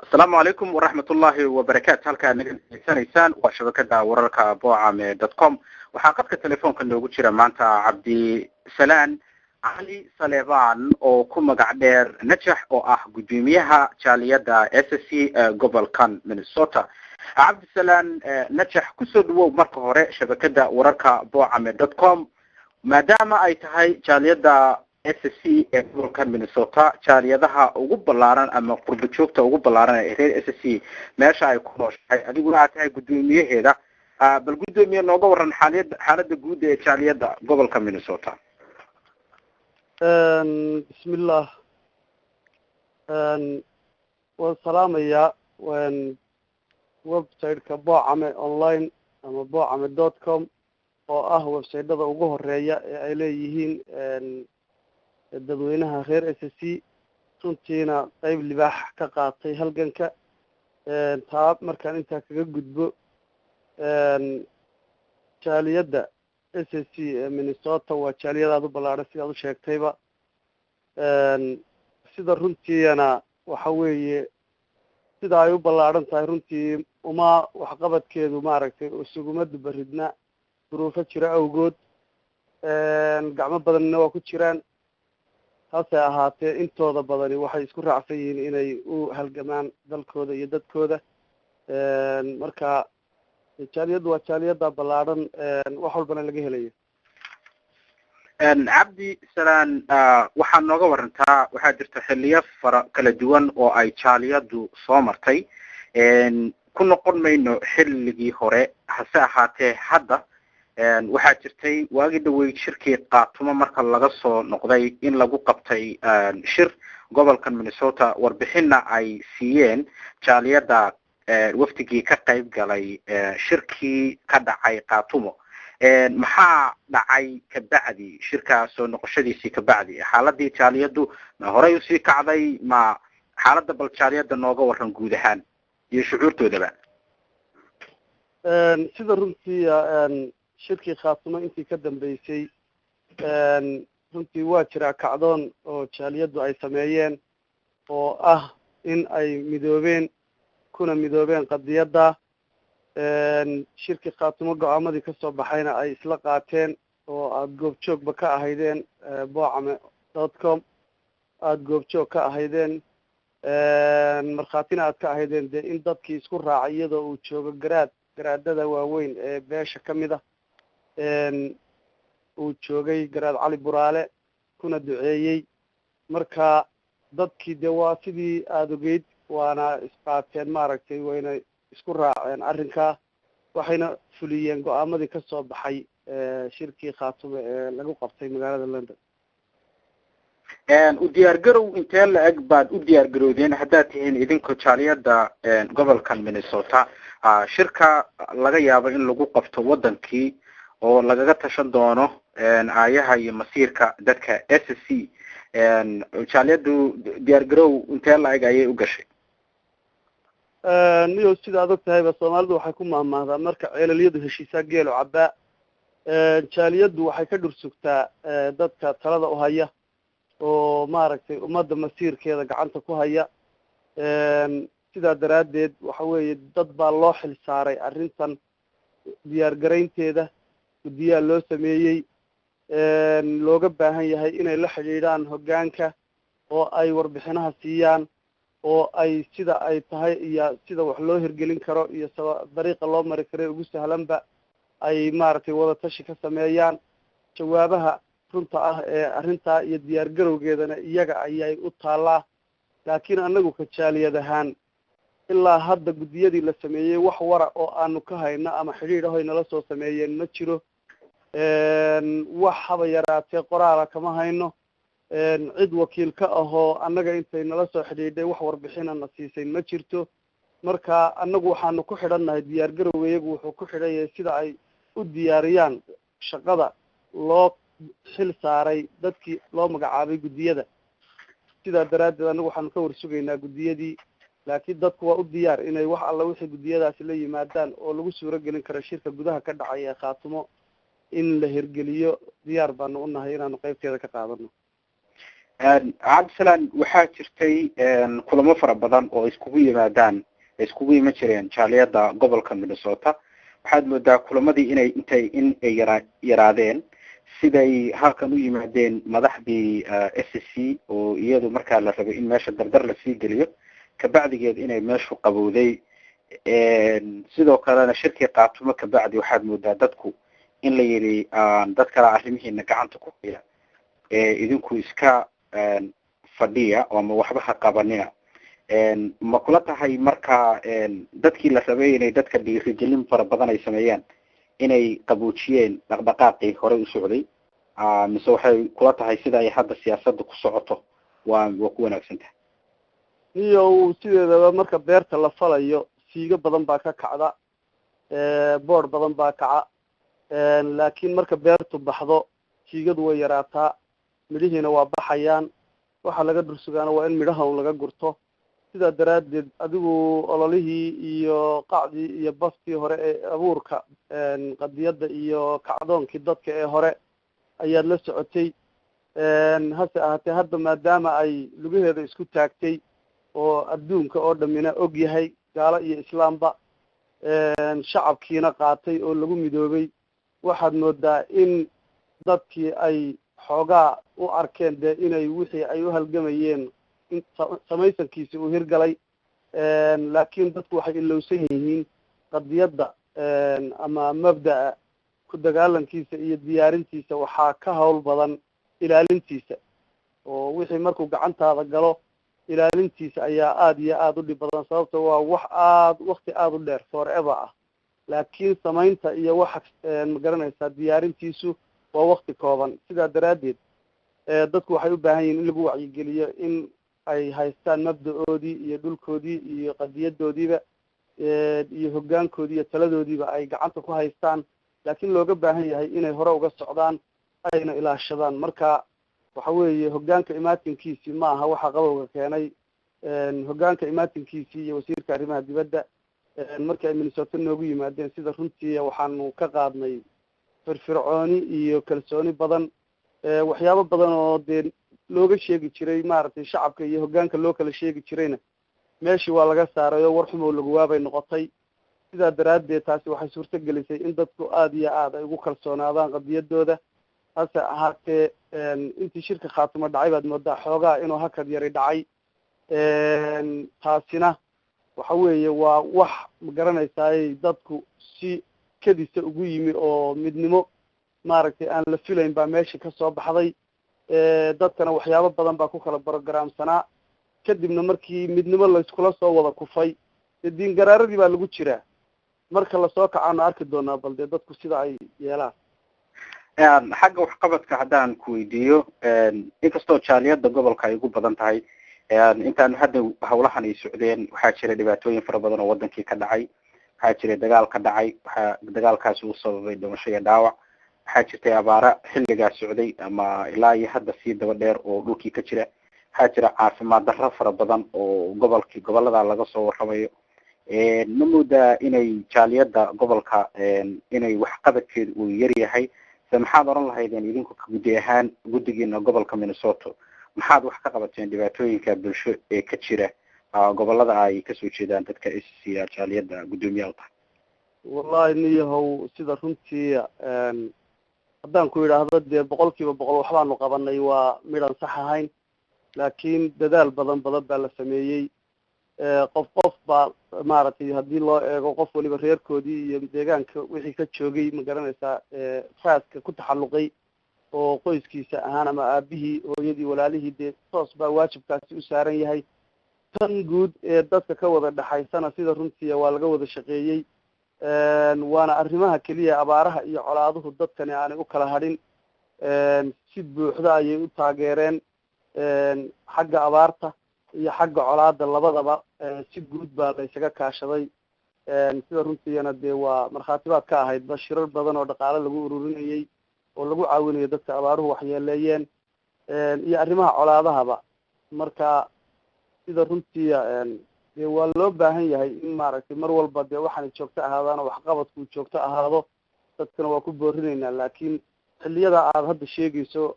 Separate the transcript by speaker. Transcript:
Speaker 1: Asalaamu calaykum waraxmatullaahi wabarakaatu. Halkaa naga degeysanaysaan waa shabakada wararka boocame.com. Waxaa qadka telefoonka noogu jira maanta Cabdisalaan Cali Saleebaan oo ku magac dheer Najax, oo ah guddoomiyaha jaaliyadda SSC gobolkan Minnesota. Cabdisalaan Najax, kusoo dhawow marka hore shabakada wararka boocame.com. Maadaama ay tahay jaaliyadda SSC ee gobolkan Minnesota jaaliyadaha ugu ballaaran ama qurba joogta ugu ballaaran ee reer SSC meesha ay ku nooshahay, adiguna aad tahay guddoomiyaheeda, bal guddoomiye nooga waran xaaliyada, xaalada guud ee jaaliyadda gobolka Minnesota.
Speaker 2: Bismillah, waan salaamayaa website-ka Boocame Online ama boocame.com, oo ah website-ada ugu horeeya ee ay leeyihiin dadweynaha reer SSC, runtiina qeyb libaax ka qaatay halganka. Taa markaan intaa kaga gudbo, jaaliyadda SSC ee Minnesota waa jaaliyad aada u ballaadhan, sidaad u sheegtayba. Sida runtiina waxa weeye, sida ay u ballaadhan tahay runtii uma waxqabadkeedu maaragtay isuguma dubaridna duruufo jira awgood, gacmo badanna waa ku jiraan. Hase ahaatee, intooda badani waxay isku raacsan yihiin inay u halgamaan dalkooda iyo dadkooda. Marka jaaliyaddu waa jaaliyadda ballaadhan, wax walbana laga helayo.
Speaker 1: Cabdi Salaan, waxaad nooga warantaa, waxaa jirta xiliyo fara kala duwan oo ay jaaliyaddu soo martay. Ku noqon mayno xilligii hore, hase ahaatee hadda waxaa jirtay waagii dhaweyd shirkii Qaatumo marka laga soo noqday in lagu qabtay shir gobolkan Minnesota, warbixinna ay siiyeen jaaliyadda wafdigii ka qayb galay shirkii ka dhacay Qaatumo. Maxaa dhacay kabacdi shirkaa soo noqoshadiisii kabacdi? Xaaladii jaaliyaddu ma horey usii kacday? Ma xaaladda bal jaaliyadda nooga waran guud ahaan iyo shucuurtoodaba.
Speaker 2: Sida runtii, shirkii Khaatumo intii ka dambeysay runtii waa jiraa kacdoon oo jaaliyaddu ay sameeyeen, oo ah in ay midoobeen, kuna midoobeen qadiyadda. Shirkii Khaatumo go-aamadii kasoo baxayna ay isla qaateen, oo aada goobjoogba ka ahaydeen, boocame.com aada goobjoog ka ahaydeen, markhaatina aad ka ahaydeen, dee in dadkii isku raacay, iyadoo uu joogo garaad garaadada waaweyn ee beesha kamid ah, uu joogay Garaad Cali Buraale, kuna duceeyey. Marka dadkii dee waa sidii aada ogeyd, waana isqaateen maaragtay, wayna isku raaceen arrinkaa, waxayna fuliyeen go-aamadii kasoo baxay shirkii Khaatume ee lagu qabtay magaalada London.
Speaker 1: U diyaar garow intee la-eg baad u diyaar garowdeen haddaad tihiin idinka jaaliyadda gobolkan Minnesota, shirka laga yaabo in lagu qabto wadankii oo lagaga tashan doono aayaha iyo masiirka dadka SSC? Jaaliyaddu diyaar garow intee la-eg ayay u gashay?
Speaker 2: Niyo, sida aad og tahayba, Soomaalidu waxay ku mahmaahdaa marka ceelalyadu heshiisaa geelo cabbaa. Jaaliyaddu waxay ka dhursugtaa dadka talada u haya oo maaragtay ummadda masiirkeeda gacanta ku haya. Sidaa daraaddeed waxa weeye dad baa loo xil saaray arrintan diyaar garaynteeda, guddiyaa loo sameeyey, looga baahan yahay inay la xidhiidhaan hoggaanka oo ay warbixinaha siiyaan, oo ay sida ay tahay iyo sida wax loo hirgelin karo iyo saba dariiqa loo mari karo ugu sahlanba ay maaragtay wadatashi ka sameeyaan. Jawaabaha runta ah ee arrintaa iyo diyaar garowgeedana iyaga ayay u taallaa. Laakiin anagu ka jaaliyad ahaan ilaa hadda guddiyadii la sameeyey wax wara oo aanu ka hayno ama xidhiidh ahoy nala soo sameeyeen ma jiro. Wax haba yaraatee qoraala kama hayno. Cid wakiil ka ahoo annaga intay nala soo xidhiidhay wax warbixina na siisay ma jirto. Marka annagu waxaanu ku xidhannahay, diyaar garowga iyagu wuxuu ku xidhan yahay sida ay u diyaariyaan shaqada loo xil saaray dadkii loo magacaabay guddiyada. Sidaa daraaddeed annagu waxaanu ka warsugaynaa guddiyadii, laakiin dadku waa u diyaar inay wax alla wixii guddiyadaasi la yimaadaan oo lagu suuro gelin karo shirka gudaha ka dhacay ee Khaatumo in la hirgeliyo, diyaar baanu u nahay inaanu qeybteeda ka qaadano.
Speaker 1: Cabdisalaan, waxaa jirtay kulamo fara badan oo iskugu yimaadaan, iskugu iman jireen jaaliyada gobolka Minnesota. Waxaad moodaa kulamadii inay intay in ay yaraadeen siday halkan u yimaadeen madaxdii SSC, oo iyadu markaa la rabay in meesha dardar lasii geliyo, kabacdigeed inay meeshu qabowday. Sidoo kalena shirkii Qaatumo kabacdi waxaad moodaa dadku in la yidhi dad kale arrimihiina gacanta ku haya, idinku iska fadhiya ama waxba ha qabanina. Ma kula tahay marka dadkii la rabay inay dadka dhiirigelin fara badan ay sameeyaan inay qaboojiyeen dhaqdhaqaaqii horey u socday, mise waxay kula tahay sida ay hadda siyaasadda ku socoto waa ku wanaagsan tahay?
Speaker 2: Niyow, sideedaba marka beerta la falayo siigo badan baa ka kacda, boor badan baa kaca, laakiin marka beertu baxdo siigadu way yaraataa, midhihiina waa baxayaan. Waxa laga dhursugaana waa in midhaha un laga gurto. Sidaa daraaddeed adigu ololihii iyo qacdii iyo bastii hore ee abuurka qadiyadda iyo kacdoonkii dadka ee hore ayaad la socotay. Hase ahaatee hadda maadaama ay lugaheeda isku taagtay oo adduunka oo dhamina og yahay, gaalo iyo islaamba, shacabkiina qaatay oo lagu midoobay, waxaad moodaa in dadkii ay xoogaa u arkeen dee inay wixii ay u halgamayeen samaysankiisi uu hirgalay. Laakiin dadku waxay ilowsan yihiin qadiyadda ama mabda'a ku dagaalankiisa iyo diyaarintiisa waxaa ka hawl badan ilaalintiisa, oo wixii markuu gacantaada galo ilaalintiisa ayaa aada iyo aada u dhib badan, sababto waa wax aada wakti aada u dheer, forever ah. Laakiin samaynta iyo waxa magaranaysaa diyaarintiisu waa wakti kooban. Sidaa daraaddeed dadku waxay u baahan yihin in lagu wacyigeliyo in ay haystaan mabda-oodii iyo dhulkoodii iyo qadiyadoodiiba iyo hoggaankoodii iyo taladoodiiba ay gacanta ku haystaan, laakiin looga baahan yahay inay hore uga socdaan ayna ilaashadaan. Marka waxa weeye hoggaanka imaatinkiisii ma aha waxa qabowga keenay. Hoggaanka imaatinkiisii iyo wasiirka arrimaha dibadda markii ay Minnesota noogu yimaadeen, sida runtii waxaanu ka qaadnay firfircooni iyo kalsooni badan. Waxyaabo badan oo dee looga sheegi jiray maaragtay shacabka iyo hoggaanka loo kala sheegi jirayna meeshii waa laga saaray oo war xumow laguwaabay noqotay. Sidaa daraaddeed taasi waxay suurto gelisay in dadku aada iyo aada ay ugu kalsoonaadaan qadiyadooda. Hase ahaatee intii shirka Khaatumo dhacay baad moodaa xoogaa inuu hakad yari dhacay. Taasina waxa weeye waa wax ma garanaysaay dadku si kedisa ugu yimi oo midnimo maaragtay aan la filayn baa meesha kasoo baxday. Dadkana waxyaabo badan baa ku kala brogramsanaa. Kadibna markii midnimo layskula soo wada kufay dee diingaraaradii baa lagu jiraa. Marka lasoo kacaano arki doonaa bal dee dadku sida ay yeelaan.
Speaker 1: Xagga waxqabadka haddaan ku weydiiyo, inkastoo jaaliyada gobolka ay ugu badan tahay, intaan hadda hawlahan ay socdeen waxaa jira dhibaatooyin fara badan oo wadankii ka dhacay. Waxaa jiray dagaal ka dhacay, waxaa dagaalkaasi uu sababay dhimasho iyo dhaawac. Waxaa jirtay abaara xilligaas socday ama ilaa iyo hadda sii daba dheer oo dhulkii ka jira. Waxaa jira caafimaad darro fara badan oo gobolkii gobolada laga soo warramayo. Ma moodaa inay jaaliyada gobolka inay waxqabadkeedu uu yar yahay? Se maxaad oran lahaydeen idinku guddi ahaan guddigiina gobolka Minnesota, maxaad wax ka qabateen dhibaatooyinka bulsho ee ka jira gobolada ay kasoo jeedaan dadka SSC jaaliyada guddoomiyaha u tahay?
Speaker 2: Wallahi niyahow, sida runtii haddaan ku yidhaahdo dee 100% waxbaanu qabanay waa midaan sax ahayn, laakiin dadaal badan badan baa la sameeyey. Qof qof baa maaragtay haddii loo eego qof waliba reerkoodii iyo deegaanka wixii ka joogay ma garanaysaa raaska ku taxalluqay oo qoyskiisa ahaan ama aabihii, hooyadii, walaalihii, dee toos baa waajibkaasi u saaran yahay. Tan guud ee dadka ka wada dhexaysana sida runtii waa laga wada shaqeeyey, waana arrimaha keliya abaaraha iyo colaaduhu dadkani aanay u kala hadhin. Si buuxda ayay u taageereen xagga abaarta iyo xagga colaada labadaba, si guud baa la isaga kaashaday. Sida runtiiyana dee waa markhaati baad ka ahayd ba shirar badan oo dhaqaale lagu ururinayey oo lagu caawinayo dadka abaaruhu waxyeeleeyeen iyo arrimaha colaadahaba. Marka sida runtii dee waa loo baahan yahay in maaragtay mar walba dee waxaanay joogto ahaadaan oo waxqabadku joogto ahaado, dadkana waa ku boorinaynaa. Laakiin xilliyada aada hadda sheegayso